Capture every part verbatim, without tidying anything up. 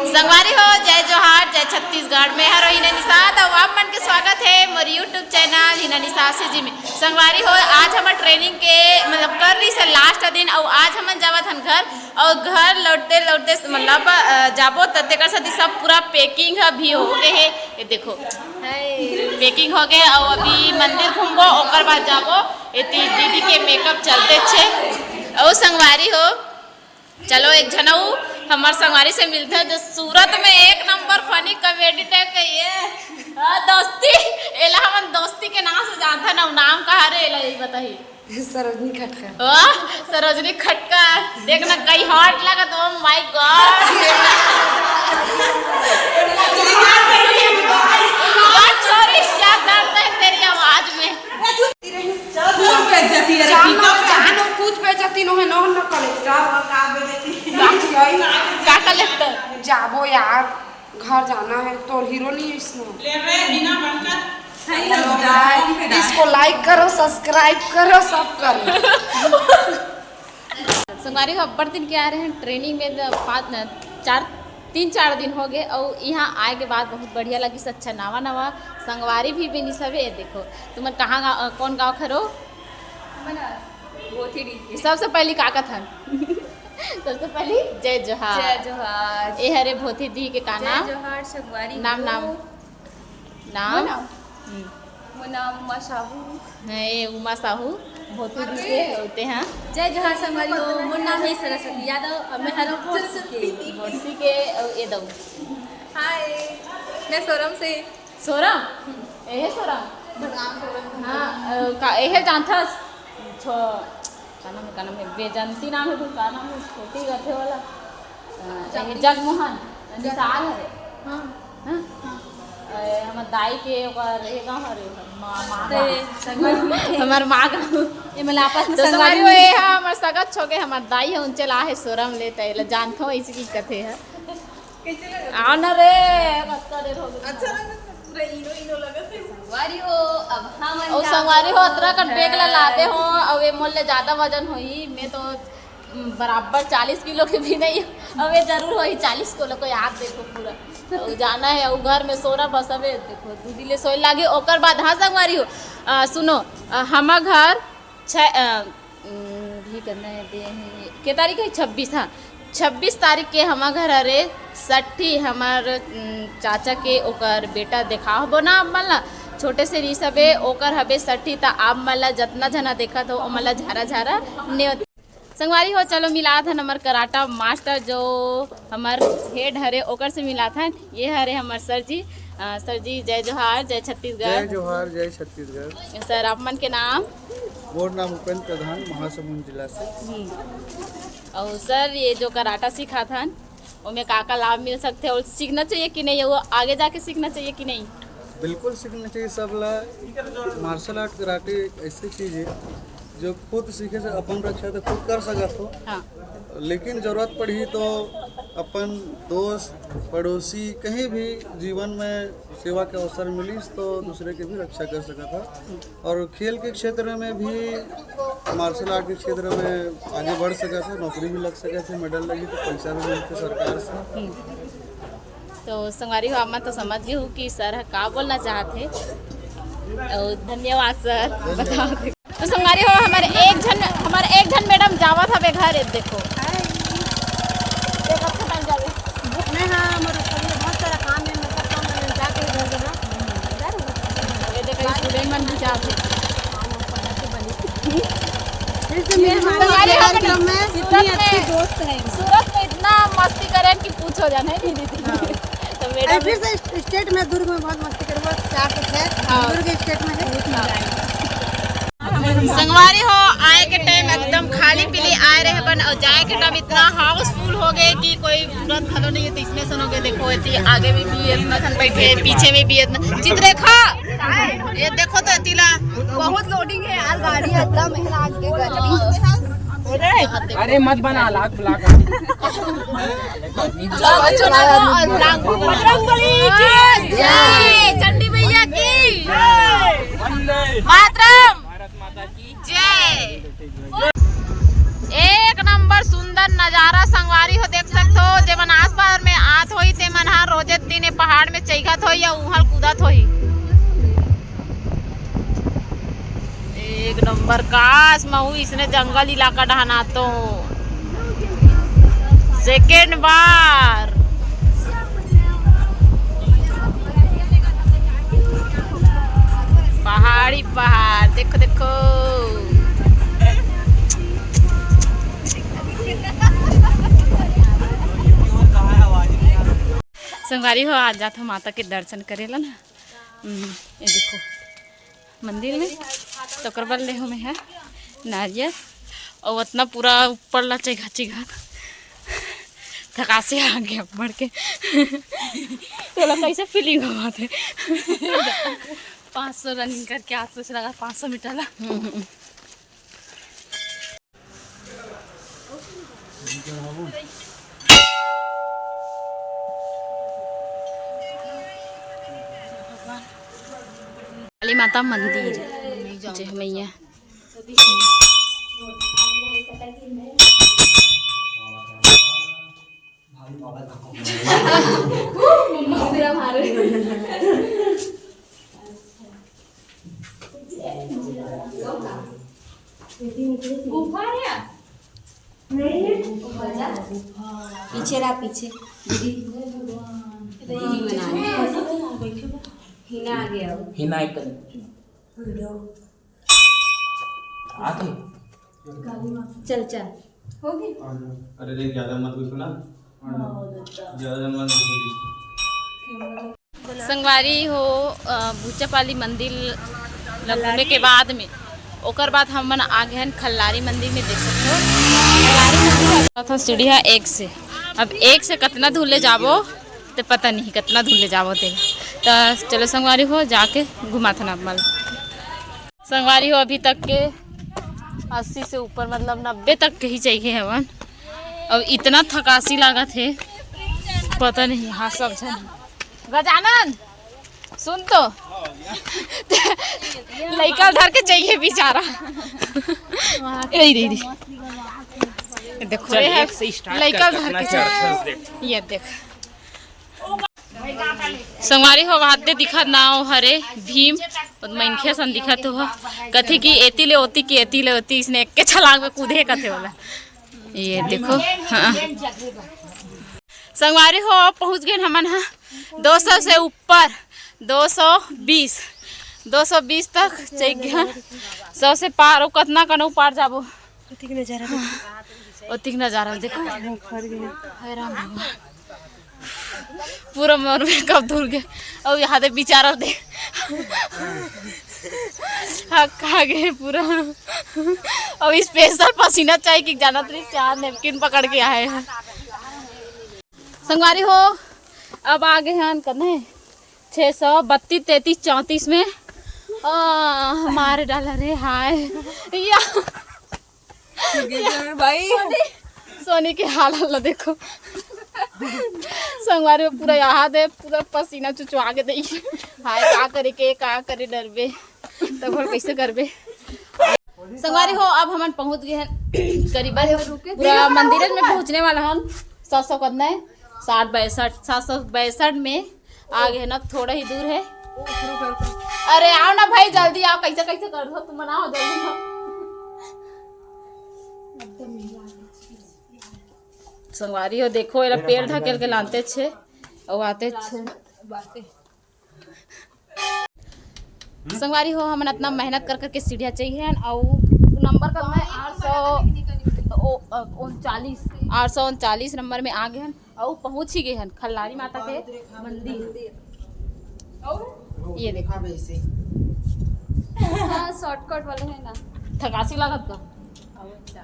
संगवारी हो, जय जोहार, जय छत्तीसगढ़। मैं हरो हिना निषाद अउ आप मन के स्वागत हे मोर YouTube channel Hina Nishad CG में। संगवारी हो, आज हमर ट्रेनिंग के मतलब कर रही से लास्ट दिन अउ आज हमन जावत हन घर अउ घर लौटते लौटते मतलब अ, जाबो त तेकर साथ ही सब पूरा पैकिंग ह भी हो गए हे। ये देखो, पैकिंग हो गए अउ अभी मंदिर घूमबो, ओकर बाद जाबो। एती दीदी के मेकअप चलते छे। अउ संगवारी हो, चलो एक झन अउ हमर संगवारी से मिलते हैं जो सूरत में एक नंबर फनी कॉमेडी टाइप का ये। हाँ, दोस्ती। एला हमन दोस्ती के नाम से जानते हैं ना, नाम कहा रे एला, यही बताही। सरोजनी खटका। वाह, सरोजनी खटका। देखना कई हॉट लगा तो, oh my God। वाह छोरी, क्या दर्द है तेरी आवाज में। जानो, जानो, कुछ बेइज्जती नो है, नो, नो कलेक्टर। का कलेक्टर? जाबो यार, घर जाना है, तोर हीरो नहीं है इसमें। ले रे, बिना बनकर सही लगता है। इसको लाइक करो, सब्सक्राइब करो, सब करो। संगवारी हो, अब्बड़ दिन के आए रहे हैं ट्रेनिंग में, त पाँच न, चार, तीन चार दिन हो गए। और यहाँ आए के बाद बहुत बढ़िया लगिस। अच्छा, नवा नवा संगवारी भी मिलिस हवे। देखो, तुमन कहाँ गाँव, कौन गाँव के हरो? भोथीडीह के। सबसे पहली का कथन? सबसे पहली जय जोहार। जय जोहार। ए हरे भोथीडीह के का जय नाम? जोहार संगवारी नाम, हो। नाम। नाम? मोर नाम? हम्म। मोर नाम उमा साहू। हाँ, ये उमा साहू, भोथीडीह के होते हैं। जय जोहार संगवारी हो, मोर नाम है सरस्वती यादव, अब मैं हरो भोरसी के। भोरसी के, और ये दऊ। हाय, मैं सोरम से। सोरम? एहे सोरम? भगवान सोरम। हाँ, अ, का, एहे जानथस? छो-, का नाम है, का नाम है? बेजंती नाम है, तो का नाम है? छोटी रथे वाला। अ, एहे जगमोहन, निसार हरे। हाँ। हाँ? अरे, हमर दाई के ओकर ये गाँव हरे, मा-, माँ ते गाँव। संगवारी। हमर माँ गाँव। ये मतलब आपस में तो संगवारी संगवारी हो, में। ये हा, हमर सगत छोके, हमर दाई है, उनचे ला है सोरम ले, त एला जानथो, ऐसे की कथे है। कैसे लगा? आओ ना रे, कतका देर हो गया। अच्छा लगा, पूरा इनो इनो लगा थे। संगवारी हो, अब हम और संगवारी हो, अतरा कन बैग ला लाते हो, अब ये मोल ले ज्यादा वजन होई, मैं तो बराबर चालीस किलो के भी नहीं, अब ये जरूर होई चालीस किलो को, याद देखो पूरा। और जाना है, वो घर में सोना बस, अबे देखो, दू दिन ले सोए लागे, ओकर बाद, हाँ संगवारी हो, आ, सुनो, आ, हमा घर छ-, आ, उम, भी करना है, दे हैं, के तारीख है? छब्बीस, हाँ, छब्बीस तारीख के हमा घर हरे सट्ठी, हमार, उम, चाचा के ओकर बेटा देखा होबो ना आप मन ला, छोटे से रीस हबे, ओकर हबे सट्ठी, त आप मन ला जतना जना देखत हो, ओमन ला झारा झारा नेवत। संगवारी हो, चलो मिलात हन हमर कराटा मास्टर जो हमर हेड हरे, ओकर से मिलात हन। ये हरे हमर सर जी। अ, सर जी, जय जोहार, जय छत्तीसगढ़। जय जोहार, जय छत्तीसगढ़। सर, आप मन के नाम? मोर नाम उपेंद्र प्रधान, महासमुंद जिला से। हम्म। और सर, ये जो कराटा सिखात हन, ओमे का का लाभ मिल सकथे और सीखना चाहिए कि नहीं, वो आगे जाके सीखना चाहिए कि नहीं? बिल्कुल सीखना चाहिए सब ला। मार्शल आर्ट कराटे एक ऐसी चीज है जो खुद सीखे से अपन रक्षा तो खुद कर सकत हो, हाँ। लेकिन जरूरत पड़ही तो अपन दोस्त, पड़ोसी, कहीं भी जीवन में सेवा के अवसर मिलिस तो दूसरे के भी रक्षा कर सकत हो। और खेल के क्षेत्र में भी, मार्शल आर्ट के क्षेत्र में आगे बढ़ सकत है, नौकरी भी लग सकत है, मेडल लगी तो पैसा भी मिलते सरकार से। तो संगवारी हो, आप मन तो समझ गए हो कि सर ह का बोलना चाहत हे। और धन्यवाद सर, बताओ। तो संगवारी हो, हमारे एक झन, हमारे एक झन मैडम जावत हवे घर, देखो। देखो, खत्म जावे। नहीं, हाँ, हमारे ऊपर में बहुत सारा काम है, मतलब, काम में जाके इधर उधर ना। ये देखो, स्टूडेंट मन भी जाते। फिर से मेरे हमारे हमारे कार्यक्रम में सूरत इतनी अच्छी में, दोस्त है। सूरत में इतना मस्ती करें कि पूछो जान, है नहीं दीदी? हाँ। तो मैडम अरे, फिर से स्टेट में, दुर्ग में बहुत मस्ती करें, वो चार से छह, हाँ। दुर्ग स्टेट में है। हाँ। संगवारी हो, आए के टाइम एकदम खाली पीली आए रहे बन, और जाए के टाइम इतना हाउसफुल हो गए कि कोई तुरंत घलो नहीं है, तो इसमें सुनोगे। देखो, इतनी आगे में भी इतना खन बैठे, पीछे में भी इतना। चित्ररेखा, ये देखो तो तिला। बहुत लोडिंग है यार, गाड़ी एकदम है, लाग के गर्मी। अरे मत बना, लाग ब्लॉक। चलो, चलो, और ब्लॉक बना। बजरंग बली की जय, चंडी मैया की जय, मातरम। जय। एक नंबर सुंदर नजारा संगवारी हो देख सकते हो, जेमन आसपास में आत होई ते में चइघत होही या उहाँ कूदत होही। एक नंबर। काश महू इसने जंगल इलाका डहन आतो। सेकेंड बार। पहाड़ी पहाड़, देखो, देखो। संगवारी हो, आज जात हो माता के दर्शन करे ला ना। हम्म, ये देखो मंदिर में, तो ओकर बर ले हो मैं है नारियल, और उतना पूरा ऊपर ला चघा चघा थकासी आ गया बढ़ के। तोला कैसे फीलिंग होवत हे? पाँच सौ रनिंग करके आत होस लगा, पाँच सौ मीटर ला। हम्म, हम्म। काली माता मंदिर, जय मैया। गुफा है। पीछे रहा, पीछे। दीदी, दीदी बना। हिना आ गया। हिना एक कर। आके। चल, चल। होगी। अरे देख, ज्यादा मत घुसो ना। ज्यादा मत घुसो। संगवारी हो, अ, बुच्चापाली मंदिर ल घूमे के बाद में, ओकर बाद हमन आ गए हन खल्लारी मंदिर में। देख सकते हो, खल्लारी मंदिर का सीढ़ी है एक से, अब एक से कतना दूर ले जाबो, ते पता नहीं कतना दूर ले जाबो ते। त चलो संगवारी हो, जाके घुमाथन आप मन। संगवारी हो, अभी तक के अस्सी से ऊपर, मतलब नब्बे तक के ही चाहिए हवन। अब इतना थकासी लागत हे, पता नहीं। हाँ, सब झन। गजानन, सुन तो। लइका धर के चाहिए बेचारा। ए रे रे। देखो, चल, ये है एक से start लइका कर, धर कितना के चाहिए। चढ़त है, देख। ये देख। संगवारी हो, वहाते दिखत नाव हरे भीम, मनखे सन दिखत हो। कथे कि एती ले ओती, कि एती ले ओती, इसने एक के छलांग में कूदे कथे वाला। ये देखो, हाँ। संगवारी हो, पहुँच गए हमन हा दो सौ से ऊपर, दो सौ बीस, दो सौ बीस तक चल गया। सौ से पार, ओ कतना कनो पार जाबो। ओतिक नजारा देखो। ओतिक नजारा देखो। हाय राम भगवान। पूरा मोर मेकअप धुल गया। अब यहाँ दे बेचारा दे। हक खा गए पूरा। अब special पसीना चाहिए कि जानत रही, चार napkin पकड़ के आए हैं। संगवारी हो, अब आ गए हैं कने छः सौ बत्तीस, तैंतीस, चौंतीस में। आ, मार डाला रे, हाय। या। भाई। सोनी के हालत ला देखो। संगवारी हो, पूरा यहाँ दे, पूरा पसीना चुचवा के दे। हाय, का करे के, का करे डरबे। तब और कैसे करबे? संगवारी हो, अब हमन पहुंच गए हैं करीबन पूरा मंदिर में पहुंचने वाला हन। सात सौ कतना है? साठ बैसठ, सात सौ बैसठ में आ गए ना, थोड़ा ही दूर है। अरे आओ ना भाई, जल्दी आओ। कैसे कैसे कर दो तुम, बनाओ जल्दी आओ। संगवारी हो, देखो, एला पेड़ ढकेल के लानते छे, अउ आते छे। संगवारी हो, हमन अतना मेहनत कर करके सीढ़िया चाहिए हन, अउ नंबर कतना है? आठ सौ उनचालीस, आठ सौ उनचालीस नंबर में आ गए हन, अउ पहुंच ही गए हन खल्लारी माता के मंदिर। ये देखो। हाँ, shortcut वाले है ना। थकासी लागत का?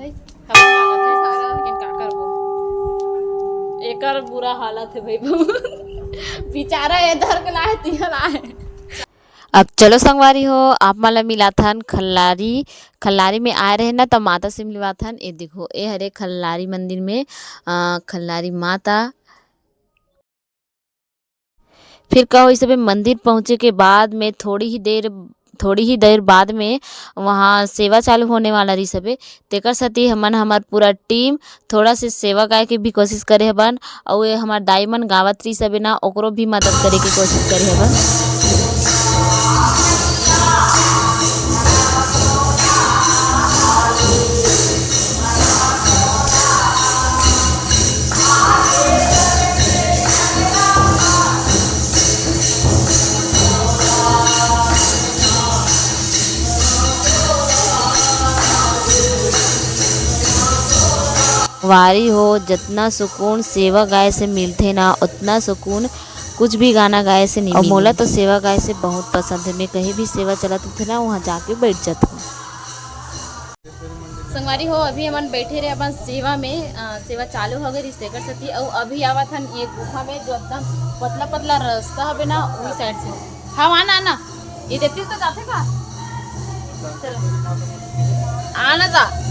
है? थकासी लागत है, लेकिन का करबो? एकर बुरा हालत है भाई। बेचारा इधर के लाए, तिहा लाए। अब चलो संगवारी हो, आप मन ला मिलाथन खल्लारी। खल्लारी में आए रहे ना, त माता से मिलवाथन। ए देखो, ए हरे खल्लारी मंदिर में, अ, खल्लारी माता। फिर कहो, इस सबे मंदिर पहुँचे के बाद में थोड़ी ही देर थोड़ी ही देर बाद में वहाँ सेवा चालू होने वाला रहिस हवे। तेकर सेती हमन हमर पूरा टीम थोड़ा से सेवा गाए के भी कोशिश करे हबन, अउ ये हमर दाई मन गावत रहिस हवे ना, ओकरो भी मदद करे के कोशिश करे हबन। संगवारी हो, जतना सुकून सेवा गाए से मिलथे ना, उतना सुकून कुछ भी गाना गाए से नहीं अउ मिले। मोला तो सेवा गाए से बहुत पसंद है। मैं कहीं भी सेवा चलत होथे ना, वहाँ जाके बैठ जात हूँ। संगवारी हो, अभी हमन बैठे रहे अपन सेवा में, अ, सेवा चालू हो गई रिश्ते कर सती, अउ अभी आवत हन ये गुफा में, जो एकदम पतला पतला रास्ता हवे ना, वही साइड से। हाँ, आना, आना। ये देखती तो जाते का? चलो। आना था।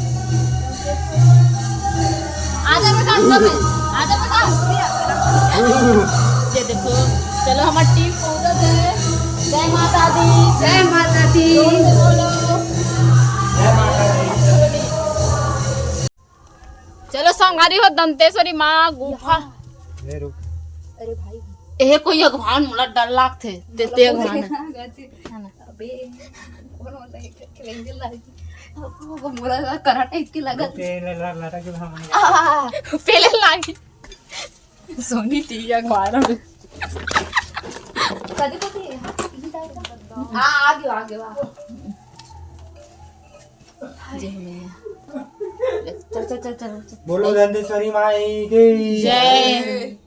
आ जा बेटा, अंदर में। आ जा बेटा। ये देखो, चलो, हमारी टीम पहुंचा है। जय माता दी। जय माता दी। जोर से बोलो। चलो, संगवारी हो, दंतेश्वरी माँ गुफा। ए, रुक। अरे भाई। ए, कोई अगवान, मोला डर लागथे। ते, ते अगवान। अबे, कौन होता है? एक, एक रेंजर लागी। अब वो मोला लगा करा टाइप की लगा। पेले ला-, ला-, ला-, ला-, ला-, आ, पेले लागी। सोनी ती अखबार में। कभी, कभी, हाँ, आ गयो, आ गयो, आ। जय मैया। चल, चल, चल, चल, चल। बोलो दंतेश्वरी माई की। जय।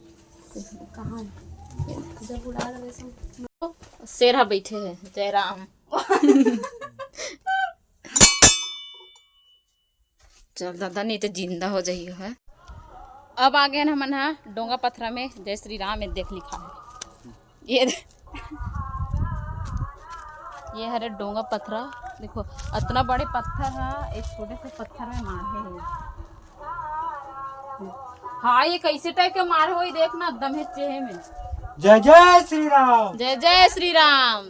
कहाँ है? जब उड़ा रहे सब। शेर हा बैठे हैं, जय राम। चल दादा, नहीं तो जिंदा हो जाइयो है। अब आ गए हमन हा डोंगा पथरा में, जय श्री राम, ये देख लिखा है। ये दे-, ये हरे डोंगा पथरा, देखो, इतना बड़े पत्थर हा, एक छोटे से पत्थर में मारे है। हाँ, ये कैसे टाइप के मारे हो, ये देखना, एकदम है चेहे में। जय जय श्री राम। जय जय श्री राम।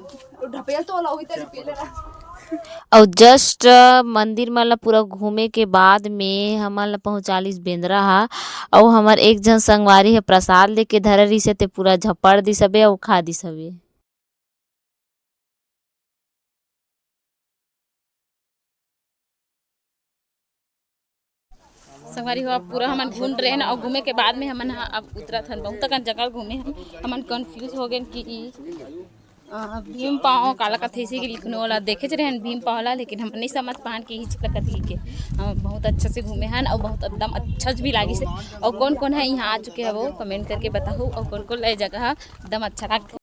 ढपेल तो वाला वही तरी पेले रहा। अउ just मंदिर मन ला पूरा घूमे के बाद में हमन ला पहुँचा लिस बेंदरा हा। अउ हमर एक झन संगवारी ह प्रसाद लेके धरे रिहिस हे, ते पूरा झपड़ दिस हवे अउ खा दिस हवे। संगवारी हो, अब पूरा हमन घूम रहे हन अउ घूमे के बाद में हमन ह अब उतरत हन। बहुत अकन जगह घूमे हन, हमन confuse हो गए कि ई, अ, भीम पाव काला कथे, इसी के लिखनो वाला देखे च रहे हन भीम पाव ला, लेकिन हमन नहीं समझ पान कि इही चीज ला कथे के। हम बहुत अच्छा से घूमे हन अउ बहुत एकदम अच्छा भी लागिस हे। अउ कौन कौन है यहाँ आ चुके हैं वो comment करके बताहू, अउ कौन कौन ला ये जगह एकदम अच्छा लागथे।